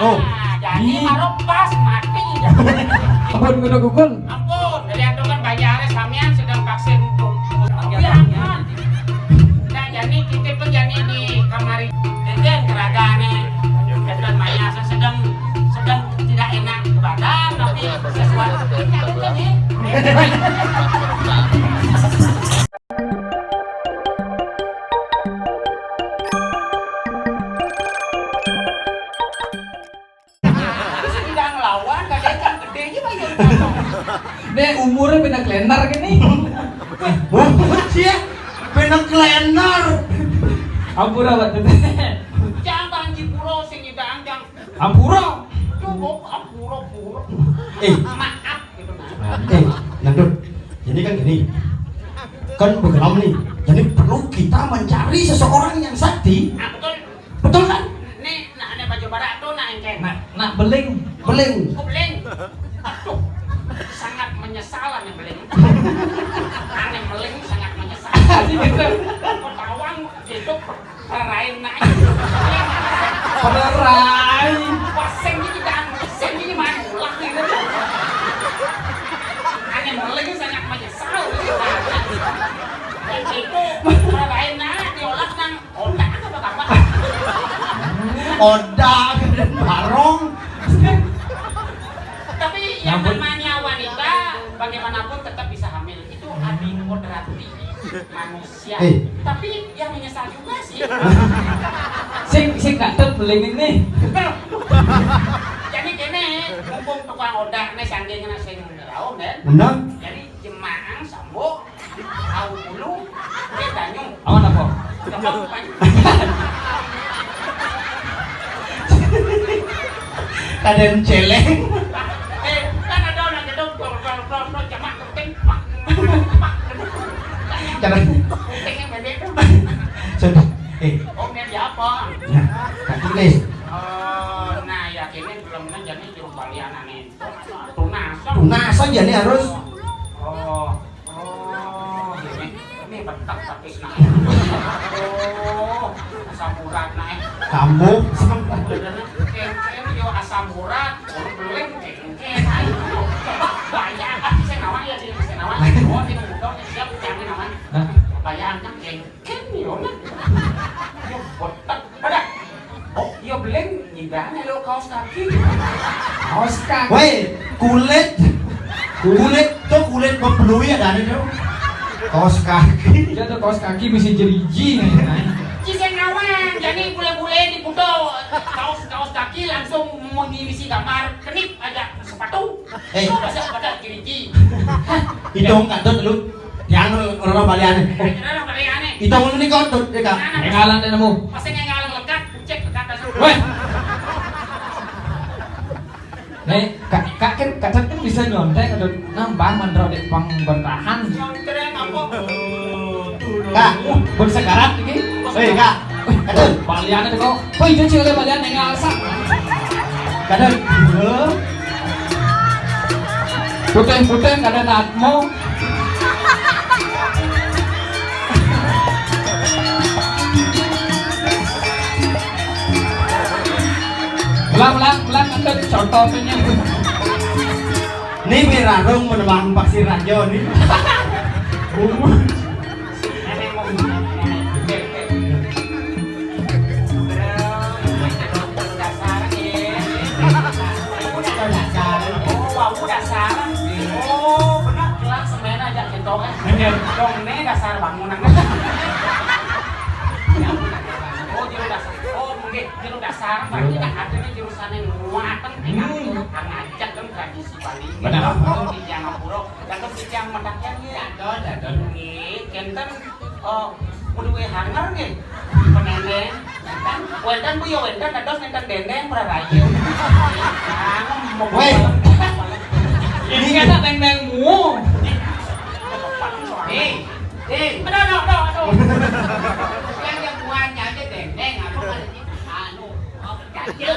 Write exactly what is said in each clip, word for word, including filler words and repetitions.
Oh. Nah, jadi baru pas mati. Ampun, kudu gugul. Ampun, jadi itu kan bayarnya samian sedang vaksin. Iya, ampun. Nah, jadi kita pun jadi di kamari. Jadi keragaannya, dan Maya sedang, sedang tidak enak badan, tapi sesuatu. Ini ada kan, ya? Terus tidak ngelawan, kadang kan gedenya mah ya. Deh, umurnya beda kalender gini. Wah, sia, beda kalender. Ampura, Pak. Jangan Cipuro sing nyidang, jang. Ampura. Cukup, ampura, pura. Eh. Maaf gitu, nah. Eh, Nandut. Jadi kan gini. Kan begelam nih. Jadi perlu kita mencari seseorang yang sakti. Ah, betul. Betul kan? Nih, nah, ada baju barat tuh, nah, engken. Nah, nah, beling. Beling. Oh, beling. Aduh, sangat menyesal ane beling. Ane beling sangat menyesal. Gitu. Ketahuan gitu, perain naik. Perai. Wah, sing ini kan, sing ini main bola gitu. Ane beling sangat menyesal. Gitu. Itu perain naik diolah nang Odak apa apa? Odak dan barong. Tapi yang namanya wanita bagaimanapun tetap bisa hamil. Itu anu kodrati manusia. Eh. Tapi yang menyesal juga sih. Sing, sing katut beling ini. Jadi kene, mumpung tukang odak nih sanding sing rauh, kan? Bener. Jadi jemaah sambung Tahu dulu, dia tanya. Awan apa? Gampang, Pak. Kadang celeng. Eh, kan ada orang gedong, dor, dor, dor, dor, jamak, penting, pak, pak, pak. Kadang pentingnya pendek tuh. Sudah. Eh. Oh, ini apa? Nah, kaki nih. Oh, nah, ya, ini belum, nah, jadi juru balian aneh. Tunas. Tunas aja nih harus. Oh. Oh, ini, ini betak tapi senang. Oh, asam urat naik. Kamu? Kengkeng yo asam urat, oh, belum kengkeng. Ayo, coba bayangkan, saya nawang ya, saya nawang. Oh, ini udah siap, jangan nawang. Hah? Bayangkan kengkeng yo, nah. Yo, betak. Pada. Oh, iya, beling nyidang lo kaos kaki. Kaos kaki. Woi, kulit. Kulit tuh kulit bebelui ada tuh. Kaos kaki. Dia tuh kaos kaki bisa jeriji nih. Ci sing nawang, jadi bule-bule di Kuto. Kaos, kaos kaki langsung mengisi gambar kenip aja sepatu. Eh. Itu masa pada jeriji. Hitung katut lu. Yang orang baliane. Orang baliane. Hitung lu nih katut, ya, Kak. Engalan deh nemu. Pasti engalan lekat, cek lekat. Weh. Nih, Kak, Kak kan, Kak Cat kan bisa nyontek, aduh, nambah mandro dek pang bertahan. Nyontek apa? Kak, bersekarat ini. Eh, Kak. Wih, aduh, balian itu kok. Wih, itu cewek balian yang ngalsak. Kadang, eh. Putih-putih, kadang natmo. Ulang, ulang, ulang, ada contohnya. Ini mirarung menembang pasir rajo nih. Oh, benar, kelas main aja gitu kan. Dong, ini dasar bangunan. Oh, jero dasar. Oh, mungkin jero dasar, berarti kan ada nih jurusan yang muatan, ngajak kan tradisi Bali. Benar. Oh, di Jayapura. Dados titiang medhaken nggih. Dados, dados. Nggih, kenten, eh, kudu hanger nggih. Peneneng. Wenten Bu ya wenten dados nenten dendeng praraja. Weh. Ini kan dendengmu. Eh, eh, aduh, aduh, aduh, aduh. Yang, yang buahnya aja dendeng, apa maksudnya? Anu, apa, ganjil.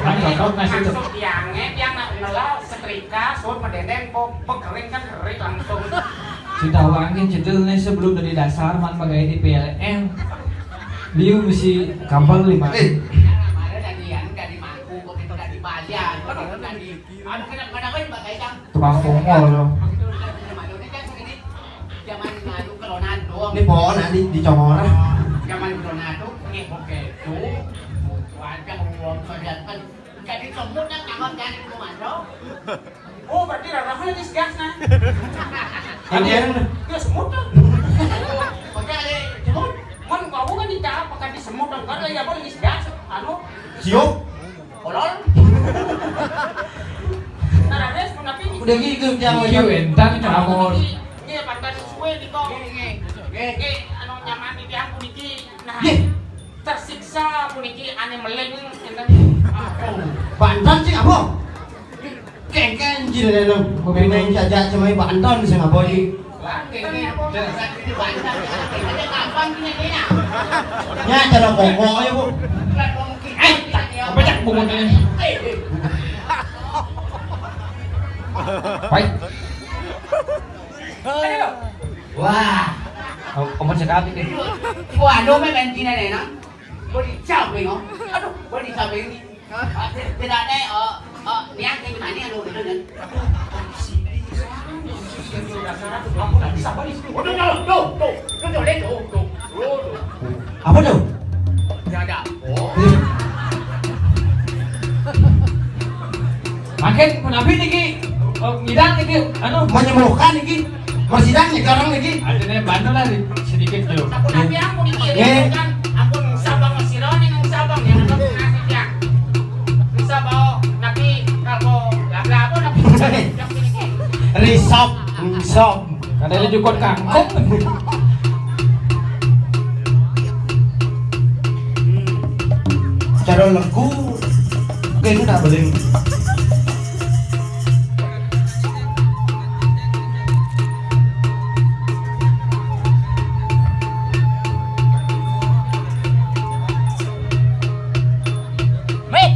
Kan cocok nasi itu. Maksud tiangnya, tiang nak ngelal setrika, suut medendeng, kok pekering kan kerik langsung. Kita ulangin judulnya sebelum dari dasar, man, bagai di P L N. Liu mesti kabel lima. Eh. Yang kemarin tadi yang dari mangku, kok itu Bang Kongol lo. Zaman anu corona doang. Ini pohon nanti dicongor. Zaman corona tuh, ini pakai tuh, wajah uang kelihatan. Jadi semut yang tangan dari rumah lo. Oh, berarti rarahnya di segas nah. Ini yang dia semut tuh. Pakai ada semut. Mon, kau kan di apa kan di semut dan kau ya boleh di segas. Anu, siup. Kolol. Nah, Raden, tapi udah gitu, jangan. Iki wénten, Kak Amor. Iki, iki pantan suwe nih, kok. Iki, iki, iki, anu nyaman di tiang puniki. Nah, tersiksa puniki ane meleng, enten. Pantan sih, apa? Kengkeng, jadi lo. Main-main saja, cuma pantan sih, apa, iki? Ya, cara kongkong aja, Bu. Eh, tak, pecah bungut ini. Baik. Wah. Kamu sekali nih. Wah, lo main tina nih, nah. Boleh jawab, no? Aduh, boleh jawab ini. Tidak ada, oh, oh, niat yang gimana ya, lu, gitu, kan? Aduh, tuh, tuh, tuh, tuh, tuh, tuh, tuh, tuh. Apa tuh? Tidak ada. Oh. Makin menapi niki, oh, ngidang niki, anu. Menyembuhkan niki. Masih dan sekarang lagi. Artinya bantu lah di-, sedikit dulu. Sampun api ampun iki ya, kan? Ampun sabang sira ning sabang ya, kan? Nasib ya. Bisa bawa nabi kalau laba apa nabi? Risop, risop. Kadang jukut kangkung. Cara legu, kayaknya tak boleh. Wéh.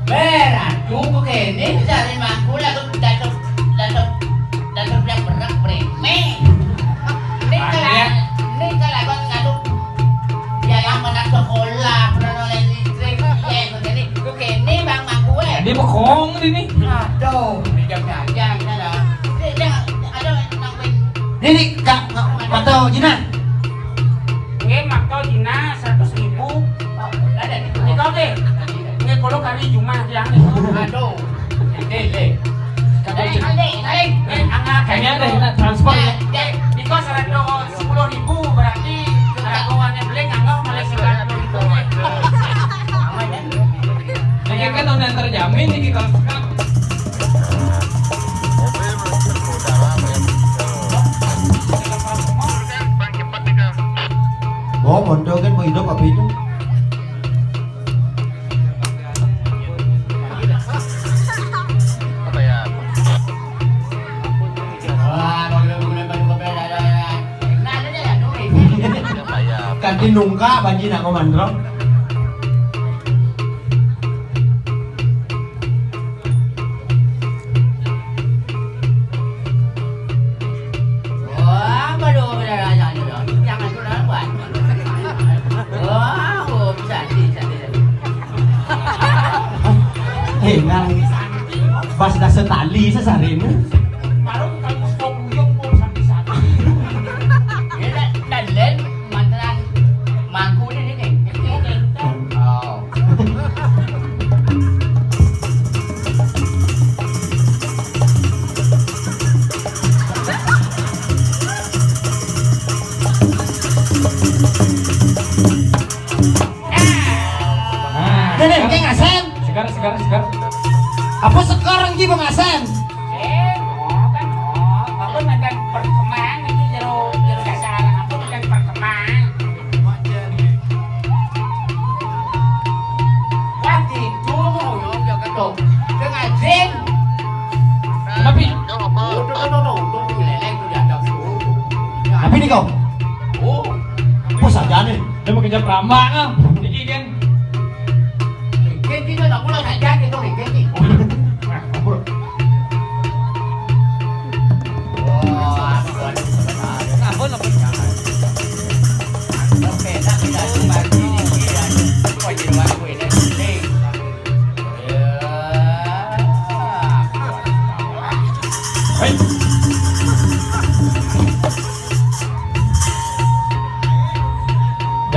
Wéh, ratu, kok kéné cari mangku, lalu datuk, datuk, datuk berak-berak, prémé. Ini kalau, ini kalau aku ngadu biaya anak sekolah, pernah oleh listrik, iya, kok kéné, kok kéné, Bang, mangku, eh. Ini bengong ini. Aduh, pinjamnya aja, kita dah. Ini, ini, ada yang nangkepin. Ini, Kak, Kak, Kak Tau Jina. Nggih, makta Cina seratus ribu. Nika nggih. Nggih, kula kari jumah tiyang niku. Aduh. Nggih, nggih. Eh, nggih, nggih. Nggih, angga. Kayaknya ada yang transfer ya. Nggih, nika seratus sepuluh ribu, berarti seratus beli nganggap malah sembilan puluh ribu. Aman ya? Niki kan udah terjamin niki kalau sekarang. Oh, mondok kan mau hidup apa itu? Apa ya? Kanti nungka banji nak ngomandrong. Wah, baru berada aja ni dah. Jangan tu dah buat. Wah, oh, bisa, bisa, bisa. Eh, nang pas dah setali sesarina. Baru kalau stop buyung pun sampai sana. Dia dah, dah len. Mantenan mangku ni, ni, ni. Oh. Nah, ini, ini ngasén. Segar, segar, segar. Apa sekarang ki pengasen? Eh, oh, kan, oh, apa nanti perkemang itu jero, jero dasar apa nanti perkemang. Wah, gitu, yo, yo, gitu. Dengan Jin. Tapi, oh, tuh, tuh, tuh, tuh, tuh, leleng tuh di atas tuh. Tapi nih kau. Oh. Apa saja nih? Dia mau kejap lama, ah. Ini kan. Kenji kan aku lah saja gitu nih, Kenji. Wah, ampun, ampun. Oke, tapi dah kembali ini, iya. Kok jadi warung ini? Nih. Ya.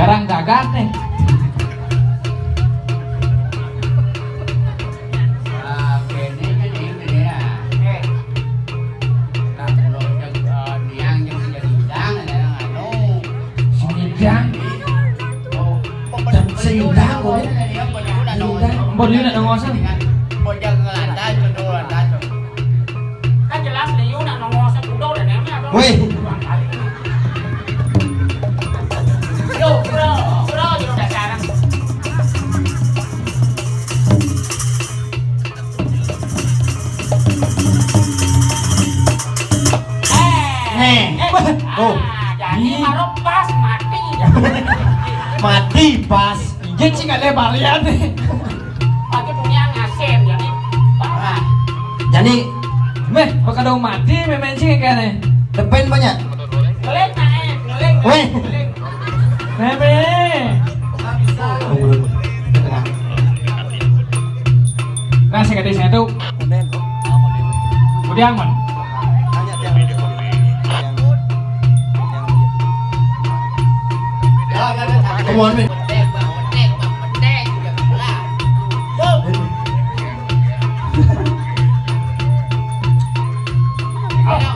Orang dagang nih. Ah, kene kan ini ya. Nah, kalau yang, eh, niang yang jadi udang, ada yang anu. Singidang. Oh, singidang, oh, ya. Singidang. Ampun, yuk, nak nongosan. Bojang ngelantas, betul, lantas. Kan jelas Liu nak nongol sekudo dan emnya dong. Wih. Yo, bro, bro, yo udah sekarang. Eh, Nih. Eh, Wah. Oh. Ah, jadi baru pas mati. Mati pas. Jadi sih kalian balian nih. Pake dunia ngasem, jadi parah. Jadi, meh, bakal dong mati, meh, main sih kayaknya. Depan banyak. Ngeling, naik, ngeling, Weh. Ngeling. Meh, meh. Nah, saya kata saya tuh. Udah aman. Come on, man.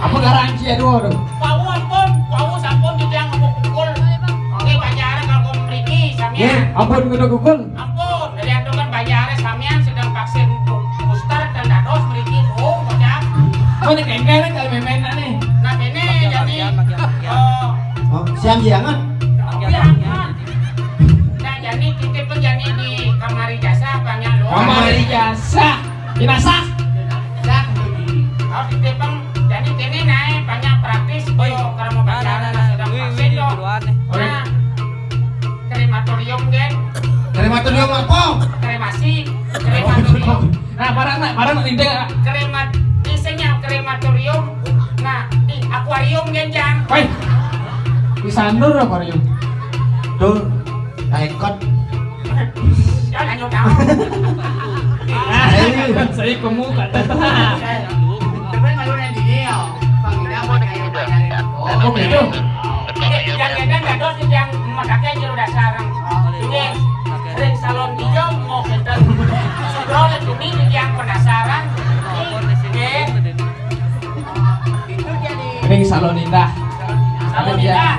Apa garansi ya dua tuh? Wau ampun, wau sampun titiang ngomong pukul. Oke, pacaran kalau mriki sampean. Ampun kudu pukul. Ampun, dari itu kan banyak samian sedang vaksin booster dan dados mriki, Bung, kocak. Oh, ini kengkeng kan kalau main-main nih. Nah, ini jadi, eh, Oh, siang jangan. Jangan. Nah, jadi kita pun jadi di kamari jasa banyak loh. Kamari jasa. Jenazah. Jenazah, jadi. Oh, kita pun jadi ini naik banyak praktis, kalau mau pacaran sedang vaksin loh. Nah, krematorium, kan? Krematorium apa? Kremasi. Krematorium. Nah, barang nak, barang nak tinta nak. Kremat, isinya krematorium. Nah, di akuarium, kan, Jang? Woi. Di sandur akuarium. Tuh, naik kot. Jangan nyutang. Saya kamu kata. Tapi kalau yang di dia, Bang Ida, Bang Ida, Bang Ida. Oh, gitu. Yang dados yang memakai jero dasar. Ini ring salon hijau mau pinter. Sudah ini yang penasaran. Ini ring salon indah. Salon indah.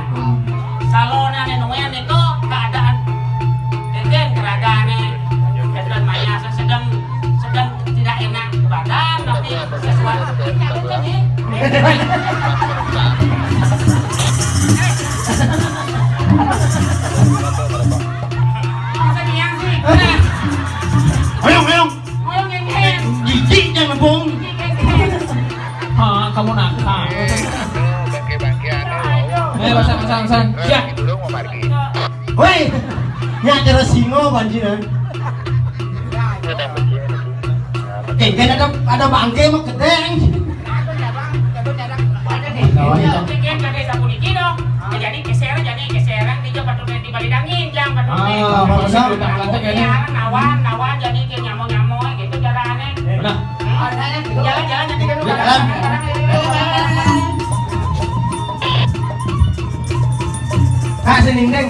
Salon anu nuan itu keadaan. Enten keadaannya. Keadaan Maya sedang sedang tidak enak badan, tapi sesuatu penyakit ini. Masa niang sih? Ayo, ayo. Ayo, ngengeng. Jijik jangan bohong. Jijik, ngengeng. Ah, kamu nakal. Eh, bangke-bangke anu. Ayo. Eh, pesan, pesan, pesan. Ya. Dulu mau pergi. Woi, nya acara singo banjiran. Oke, kan ada, ada bangke mah gedeng. Oh, iya. Jadi geser, jadi geseran, dia patut di balik angin, jangan patut. Ah, barusan udah lantai kayaknya. Iya, nawan, nawan, jadi dia nyamo-nyamo gitu cara aneh. Benar. Jalan-jalan nanti kan. Jalan. Kak, sini, Deng.